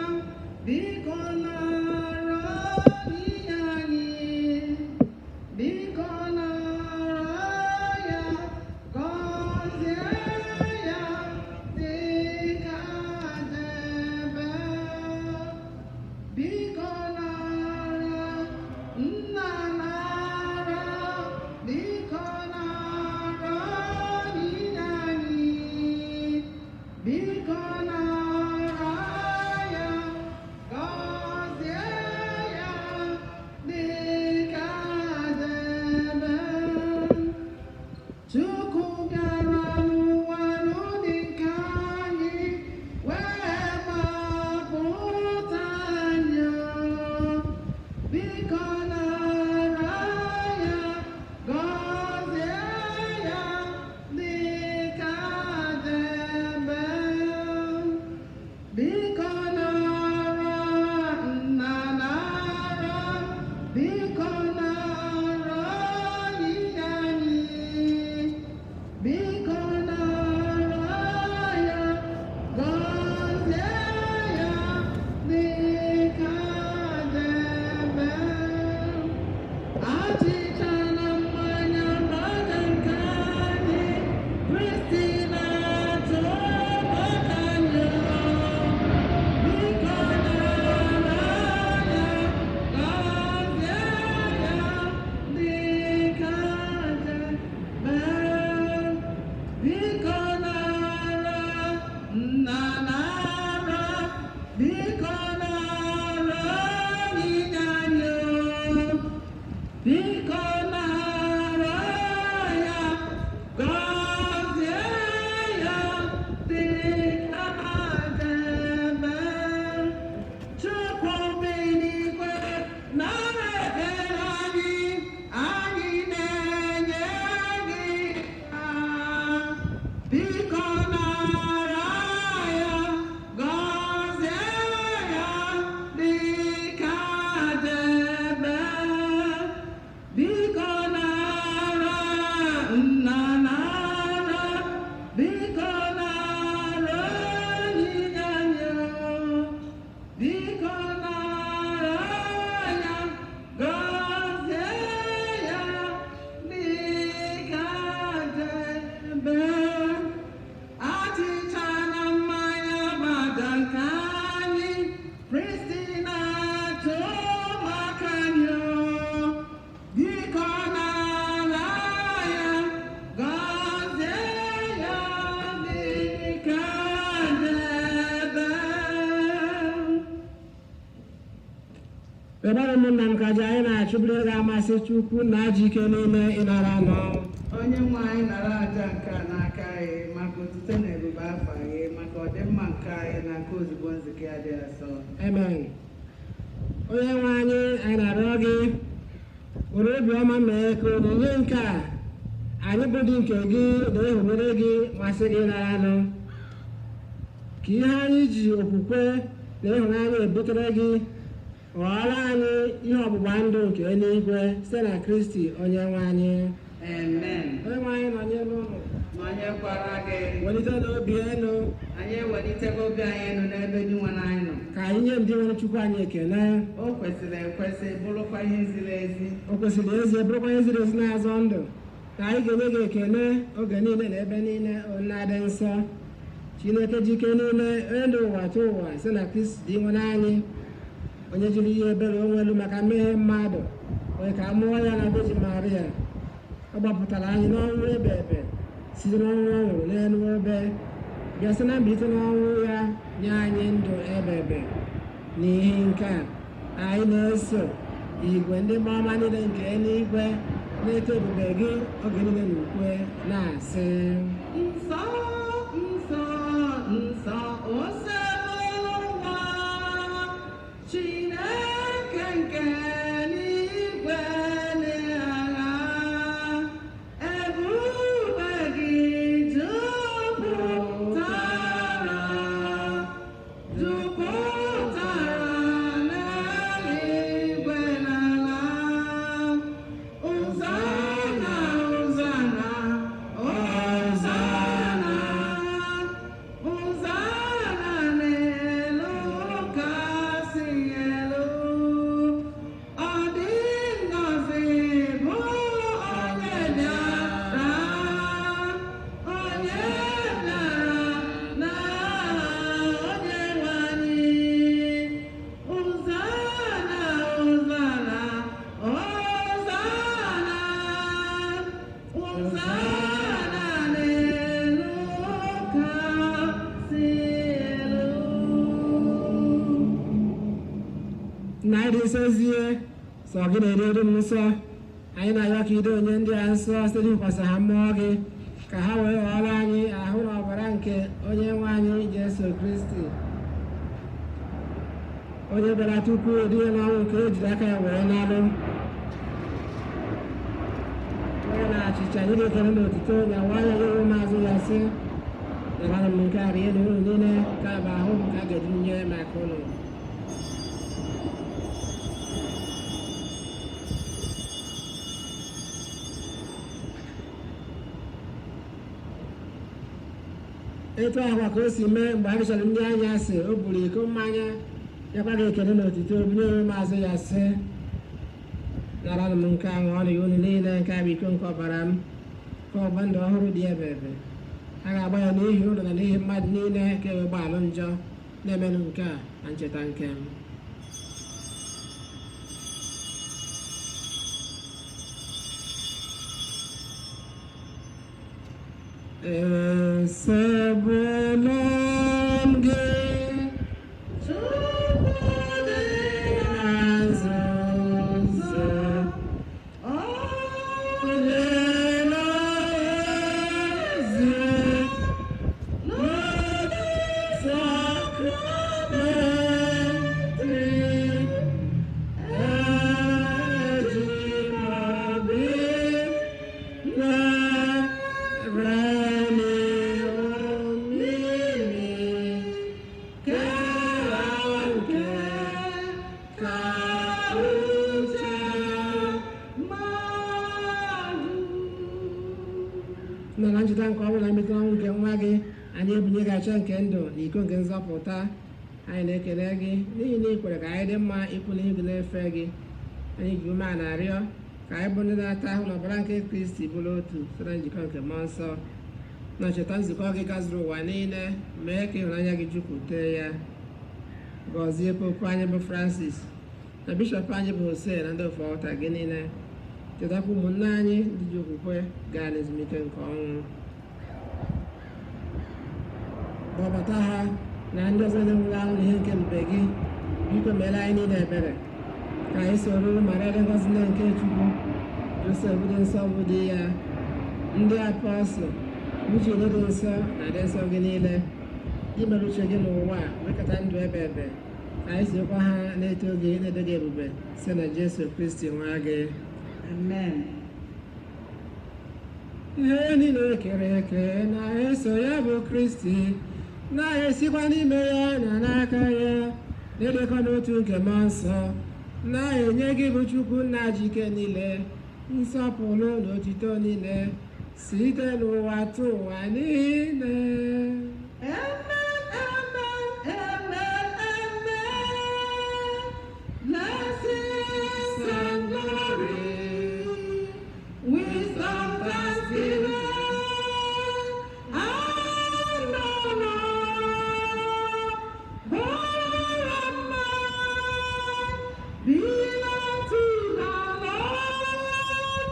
biko nara onyinye anyị. Biko nara ya, gọzie ya dịka debe. Biko nara, nna, nara, biko nara onyinye anyị. Biko nara ya, gọzie ya dịka debe. Chukwu bịara n'ụwa n'ụdị nke anyị wee gbapụta anyị. Biko nara ya, gọzie ya dịka debe. Biko nara, nna, nara, biko nara onyinye anyị. Biko nara ya, gọzie ya dịka debe. Achịcha na mmanya maka nke anyị, Kristi na-atụ maka anyị. Biko nara ya, gọzie ya dịka debe. Biko nara, nna, nara, biko nara onyinye anyị. Biko nara ya, gọzie ya dịka debe. Chukwu bi n'igwe, nara ekele anyị, anyị na-enye gị ha. Biko nara ya, gọzie ya dịka debe. Biko nara, nna, nara, biko nara onyinye anyị. Biko nara ya, gọzie ya dịka debe. Achịcha na mmanya gbada nke anyị, Kristi na-atụ maka anyị. Biko nara ya, gọzie ya dịka debe. Ebere, ụmụnna m, ka aja anyị na-achụburu ga-amasị Chukwu na ji ike niile ịnara nọ. Onye nwe anyị, nara aja nke a n'aka anyị maka otuto na ebube afa gị, maka ọdịmma nke anyị na nke ozugbo nzukọ ya dị asọ. Amen. Onye nwe anyị, anyị na-arịọ gị. Were obiọma mee ka onyinye nke a anyị bụ dị nke gị na ịhụnere gị masị gị naranụ, ka ihe anyị ji okwukwe na ịhụnanya ebutere gị ghọọrọ anyị ihe ọgbụgba ndụ nke eluigwe site na Kristi onye nwe anyị. Amen. Onye nwe anyị nọnyere ụnụ. Nọnyekwara gị. Welite n'obi elu. Anyị ewelitego obi anyị elu n'ebe Dinwe anyị nọ. Ka anyị nye ndị nwere Chukwu anyị ekele. O kwesịrị ekwesị, bụrụkwa ihe ziri ezi. O kwesịrị ezi, bụrụkwa ihe ziri ezi na-azọ ndụ, ka anyị ga-enye gị ekele oge niile na ebe niile, Nna dị nsọ, Chineke jike niile, onye dị ụwa tụ ụwa, site na Kristi dị nwere anyị, onye jiri ihe ebere onwelu maka mmehie mmadụ, onye ka a mụọ ya na Virgin Maria. Ọ gbapụtara anyị n'ọnwụ ebe ebe site n'ọnwụ ọ nwụrụ n'elu obe, bịa site na mbilite n'ọnwụ ya nye anyị ndụ ebe ebe. N'ihi nke a, anyị na-eso igwe ndị mmụọ niile nke eluigwe na-eto ebube gị oge niile na ukwe na-asị: Nsọ, nsọ, nsọ, Osebụrụwa, Chineke nke eluigwe na ala, ebube gị jupụtara, jupụtara n'eluigwe na ala. Hosanna, Hosanna, Hosanna, Hosanna n'elu kasị elu. Ọ dị ngọzi bụ onye bịara, onye bịara n'aha Onyenwe anyị. Hosanna, Hosanna, Hosanna, Hosanna n'elu kasị elu. Nna anyị dị nsọ ezie, sọ gị na-eri elu m nsọ. Anyị na-arịọ ka ido onye ndị a nsọ site n'ikwasị ha mmụọ gị, ka ha wee ghọọrọ anyị ahụ na ọbara nke onye nwe anyị Jesu Kristi, onye bịara tupu edinye n'ọnwụ nke e jiri aka ya wee nalụ. Onye na achịcha nye gị ekele na otuto ya nwayọ ya ụmụazụ ya sị: "Naranụ m nke a rie unu niile, nke a bụ ahụ m ka a ga-eji nye maka unu." Etu ahụ ka o si mee mgbe ha richara ndị anya sị, o buru iko mmanya, nyekwa gị ekele na otuto, bunye ụmụazụ ya sị: "Naranụ m nke a ṅụọnụ ya unu niile, nke a bụ iko nke ọbara m, ka ọgba ndụ ọhụrụ dị ebe ebe. A ga-agba ya n'ihi ụlọ na n'ihi mmadụ niile ka e wee gbaalụ njọ. Na-emenụ nke a na ncheta nke m." Esebụla m gị, Chukwu dị na nzuzo, onye na-ezi sakramenti, eji m obi na-remi omimi kera nke ka uche nọ na ncheta nke ọ bụla metụrụ ọnwụ nke nwa gị, anyị ebunye gị acha nke ndụ na iko nke nzọpụta. Anyị na-ekele gị n'ihi na ị kwere ka anyị dị mma ikwu n'ihu gị na-efe gị. Anyị ji umeala arịọ ka anyị bụ ndị na-ata ahụ na ọbara nke Kristi bụrụ otu site na njikọ nke mmụọ nsọ. Na ncheta nzukọ gị gazuru ụwa niile, mee ka ịhụnanya gị jupụta ya. Gọzie popu anyị bụ Francis na bishọp anyị bụ Hosea na ndị ofe ọta gị niile. Chetakwa ụmụnne anyị ndị ji okwukwe gaa n'ezumike nke ọnwụ, kpọbata ha na ndị ọzọ ndị nwụrụ anwụ n'ihe nke mbe gị. Biko meere anyị niile ebere, ka anyị soro ma rịọ ngọzi nne nke Chukwu, Josef dị nsọ bụ di ya, ndị apọstụl, uche dị nsọ na dị nsọ gị niile, imere uche gị n'ụwa a, wekọta ndụ ebe ebe, ka anyị sokwa ha na-eto gị na-edo gị ebube site na Jesu Kristi nwa gị. Amen. Ihe niile kere eke na-eso ya bụ Kristi, na-esikwa n'ime ya na n'aka ya, na-edekọ n'otu nke Mmụọ Nsọ, na-enye gị bụ Chukwu nna ji ike niile, nsọpụrụ na otito niile, site n'ụwa tụ ụwa niile. Amen, amen, amen, amen. Blessings and glory, wisdom, thanksgiving, and honor, power and might belong to the Lord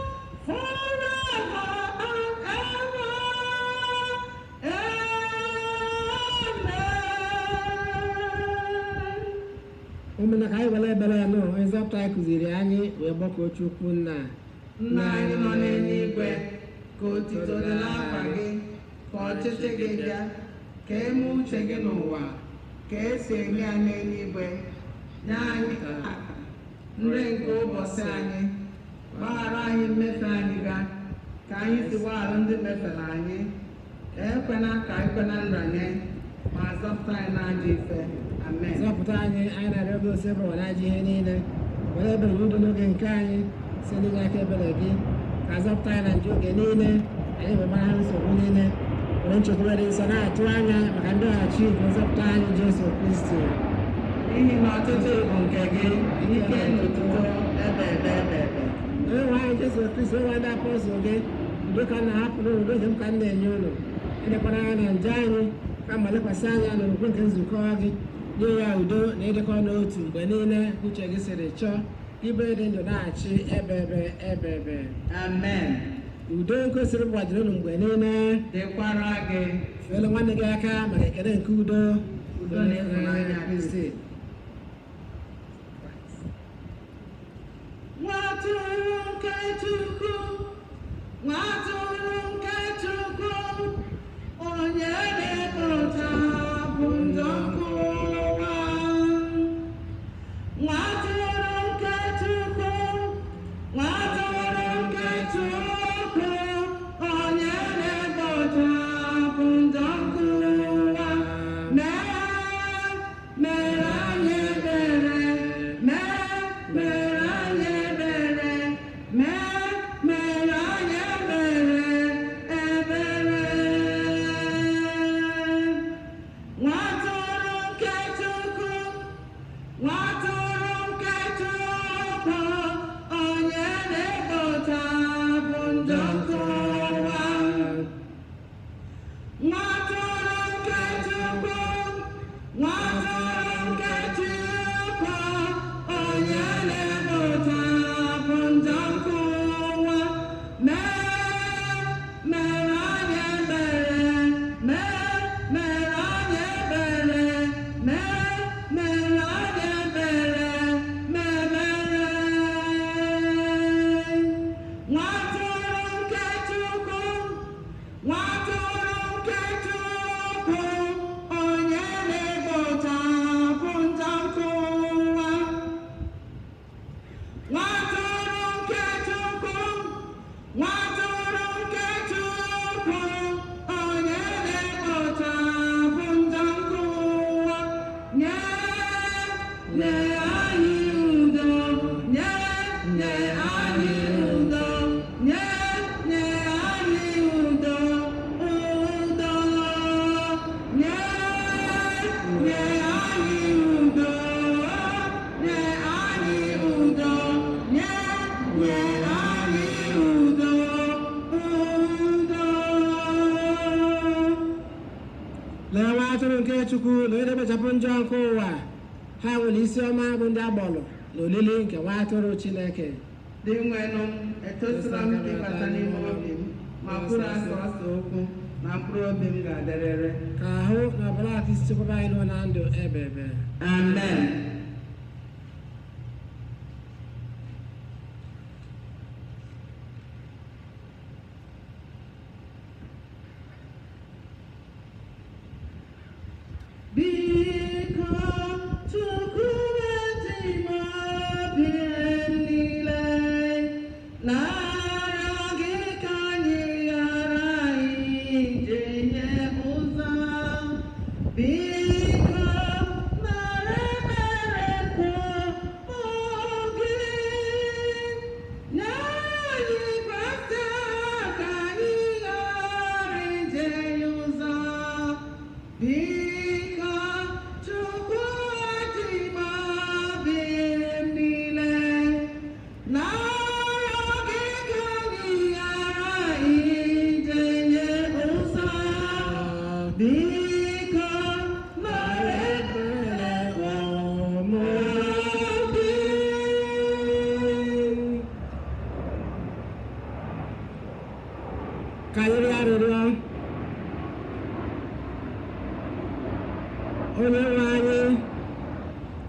forever and ever. Amen. Ụmụnna, ka anyị were ebere ya nụ onye nzọpụta anyị kụziri anyị wee gbakọọ Chukwu nna. Nna anyị nọ n'eluigwe, ka otito dị n'afa gị, ka ọchịchị gị bịa, ka eme uche gị n'ụwa ka esi eme ya n'eluigwe. Nye anyị taa nri nke ụbọchị anyị. Gbaghara anyị mmefe anyị ga ka anyị si gbaghara ndị mefere anyị. Ekwena ka ekwena nranye, ma zọpụta anyị n'ajọ ife. Amen. Zọpụta anyị, anyị na-arịọ gị, Osebụrụwa na ajọ ihe niile. Were ebere gị udo n'oge nke anyị, si n'inye aka ebere gị ka zọpụta anyị na njọ oge niile anyị wee gbara nsogbu niile, were nchekwube dị nsọ na-atụ anya maka ndọghachi nke nzọpụta anyị Jesu Kristi. N'ihi na ọchịchị bụ nke gị, ike na otuto ebe ebe ebe ebe. Onye nwe anyị Jesu Kristi, onye nwe ndị apọstụl gị, udo ka m na-ahapụrụ unu, udo nke m ka m na-enye unu. Elekwara anya na njọ anyị, kama lekwasị anya n'okwukwe nke nzukọ gị. Nye ya udo na ịdịkọ n'otu mgbe niile uche gị siri chọọ, ibe dị ndụ na-achị ebe ebe ebe ebe. Amen. Udo nke siri gbajiri unu mgbe niile. Dịkwara gị. Fere nwanne gị aka maka ekele nke udo. Udo na ịhụnanya. Kristi. Nwatụrụ nke Chukwu, nwatụrụ nke Chukwu, onye na-ekpota bụ njọ nke ụwa. Nwatụrụ nke Chukwu, nwatụrụ nke Chukwu, onye na-ekpota bụ njọ nke ụwa. Mee, mere anyị ebere, mee, mere anyị ebere, mee, mere anyị ebere, ebere. Nwatụrụ nke Chukwu, nwatụrụ nke Chukwu, onye na-ekpota bụ njọ nke ụwa. Nwatụrụ nke Chukwu, nwatụrụ nke Chukwu, onye na-ekpota bụ njọ nke ụwa. Mee, mere anyị ebere, mee, mere anyị ebere, mee, mere anyị ebere, mee ebere. Nwatụrụ nke Chukwu, nwatụrụ nke Chukwu, onye na-ekpota bụ njọ nke ụwa. Nwatụrụ nke Chukwu, nwatụrụ nke Chukwu, onye na-ekpota bụ njọ nke ụwa. Nye, nye anyị udo, nye, nye anyị udo, nye, nye anyị udo, udo. Nye, nye anyị udo, nye anyị udo, nye, nye anyị udo, udo. Lee nwa atụrụ nke Chukwu na onye na-ekpochapụ njọ nke ụwa. Ha nwere isi ọma bụ ndị agbọrọ na olili nke nwa atụrụ Chineke. Dinwenụ, etosila m ịbata n'ime obi m, ma kwuru asọ ọsọ okwu na mkpụrụ obi m ga-adịrịrị. Ka ahụ na ọbara Kristi chekwaba anyị nọ na ndụ ebe ebe. Amen. Biko, Chukwu, eji m obi m niile na Ka anyị rịọ arịrịọ. Onye nwe anyị,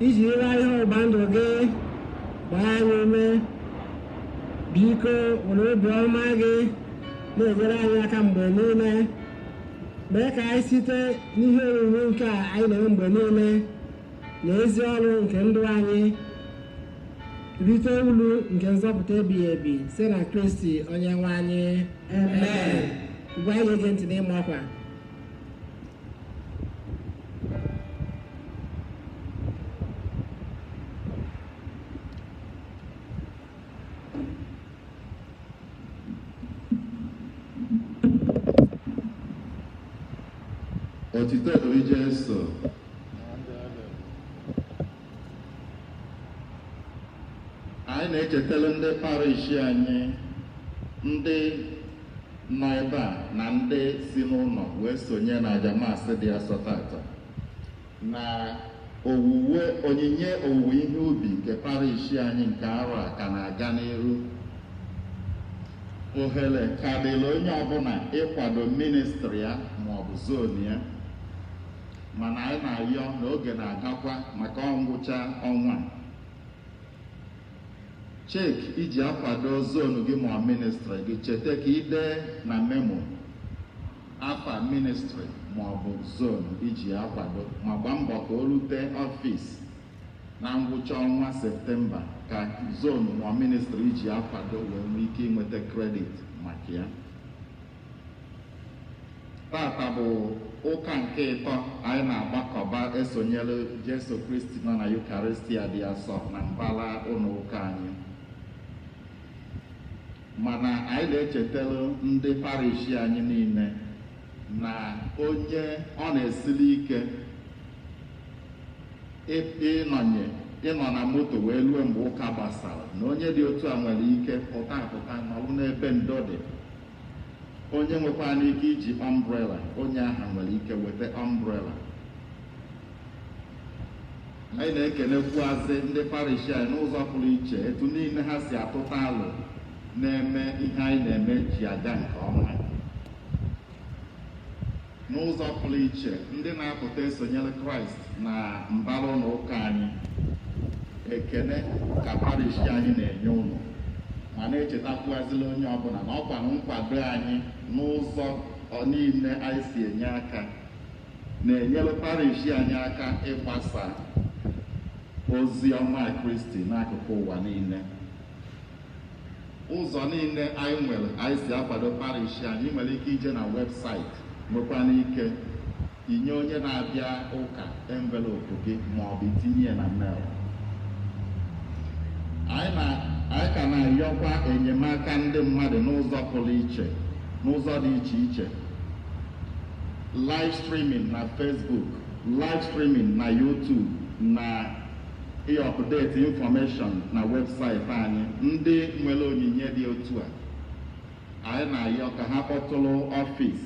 iji ire ihe ọgba ndụ gị gbaa anyị ume, biko were obiọma gị na-enyere anyị aka mgbe niile. Mee ka anyị site n'ihe omume nke a anyị na-eme mgbe niile na ezi ọrụ nke ndụ anyị rite uru nke nzọpụta ebighị ebi site na Kristi onye nwe anyị. Amen. Ugbu anyị ga-ege ntị n'ịma ọkwa. Otito dịrị Jesu. Anyị na-echetara ndị parish anyị, ndị nọ ebe a na ndị si n'ụlọ wee sonye na aja maasị dị asọ tata, na owuwe onyinye owuwe ihe ubi nke parish anyị nke arọ a ka na-aga n'iru. Ohere ka dịrị onye ọbụla ịkwado ministri ya ma ọ bụ zon ya, mana anyị na-ayọ na oge na-agakwa maka ngwụcha ọnwa a. Cheki iji akwado zonu gị ma ministri gị, cheta ka ị dee na memo afa ministri ma ọ bụ zonu iji akwado, ma gbaa mbọ ka o rute ọfịs na ngwụcha ọnwa Septemba ka zonu ma ministri iji akwado wee nwee ike inweta kredit maka ya. Tata bụ ụka nke ịtọ anyị na-agbakọba esonyere Jesu Kristi nọ na Yukaristia dị asọ na mbara ụlọ ụka anyị. Mana anyị na-echetara ndị parish anyị niile na onye ọ na-esili ike ịnọ na moto wee ruo mgbe ụka gbasara, na onye dị otu a nwere ike pụta apụta nọrụ n'ebe ndo dị. Onye nwekwana ike iji ọmbrela, onye ahụ nwere ike weta ọmbrela. Anyị na-ekenekwuazị ndị parish anyị n'ụzọ pụrụ iche etu niile ha si atụta alụ na-eme ihe anyị na-eme ji aga nke ọma. N'ụzọ pụrụ iche, ndị na-apụta esonyere Kraịst na mbara ụlọ ụka anyị, ekene ka parish anyị na-enye ụnụ, ma na-echetakwuazịla onye ọbụla na ọkwa nkwado anyị n'ụzọ niile anyị si enye aka na-enyere parish anyị aka ịgbasa ozi ọma Kristi n'akụkụ ụwa niile. Ụzọ niile anyị nwere anyị si akwado parish anyị, nwere ike ije na webụsaịtị, nwekwana ike inye onye na-abịa ụka envelopu gị ma ọ bụ tinye ya na mail. Anyị ka na-ayọkwa enyemaka ndị mmadụ n'ụzọ pụrụ iche, n'ụzọ dị iche iche. Live streaming na Facebook, live streaming na YouTube, na ị-update information na webụsaịtị anyị. Ndị nwere onyinye dị otu a, anyị na-ayọ ka ha kpọtụrụ ọfịs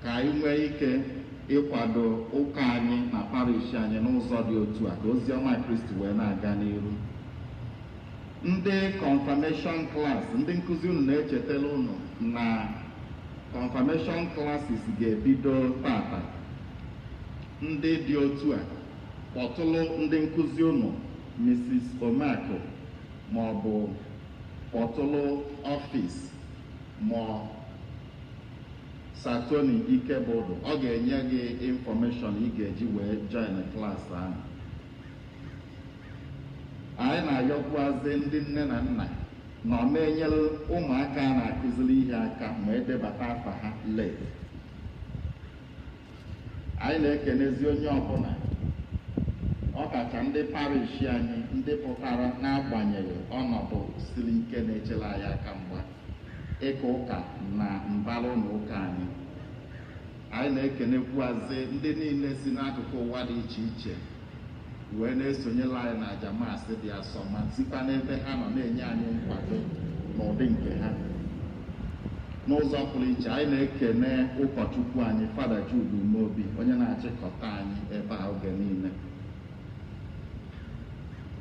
ka anyị nwee ike ịkwado ụka anyị na parish anyị n'ụzọ dị otu a ka ozi ọma Kristi wee na-aga n'iru. Ndị confirmation class, ndị nkụzi unu na-echetara unu na confirmation classes ga-ebido tata. Ndị dị otu a, kpọtụrụ ndị nkụzi unu Mrs. Omeakụ ma ọ bụ kpọtụrụ ọfịs ma Satoni Ikebodo, ọ ga-enye gị infọmeshọn ị ga-eji wee join klaasị ahụ. Anyị na-ayọkwazị ndị nne na nna na ọ na-enyere ụmụaka a na-akụziri ihe aka ma edebata afa ha late. Anyị na-ekenezi onye ọbụla, ọkacha ndị parish anyị, ndị pụtara n'agbanyeghị ọnọdụ siri ike na-echere anyị aka mgba ịka ụka na mbara ụlọ ụka anyị. Anyị na-ekenekwuazị ndị niile si n'akụkụ ụwa dị iche iche wee na-esonyere anyị na aja maasị dị asọ, ma sikwa n'ebe ha nọ na-enye anyị nkwado n'ụdị nke ha. N'ụzọ pụrụ iche, anyị na-ekene ụkọchukwu anyị, Fada Jude Umeobi, onye na-achịkọta anyị ebe a oge niile.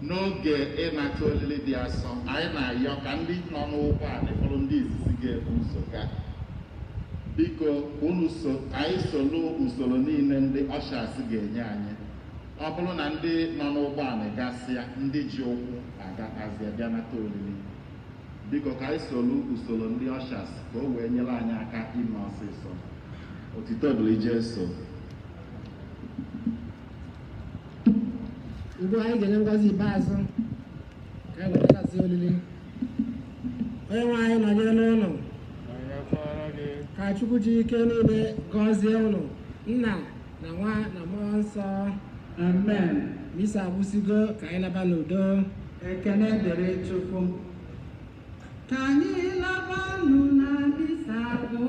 N'oge ịnata olili dị asọ, anyị na-ayọ ka ndị nọ n'ụgbọala bụrụ ndị izizi ga-ebu ụzọ gaa. Biko unu so ka anyị soro usoro niile ndị ushers ga-enye anyị. Ọ bụrụ na ndị nọ n'ụgbọala gasịa, ndị ji ụkwụ agatazie bịa nata olili. Biko ka anyị soro usoro ndị ushers ka o wee nyere anyị aka ime ọsịsọ. Otito dịrị Jesu. Ugbu a anyị ga-enye ngọzi ikpeazụ ka anyị wee natazie olili. Onye nwe anyị nọnyere n'ụlọ. Nọnyekwara gị. Ka Chukwu ji ike niile gọzie ụnụ, Nna na Nwa na Mmụọ Nsọ. Amen. Misa agwụsịgo, ka anyị naba n'udo. Ekene dịrị Chukwu. Ka anyị labanụ na misa bụ.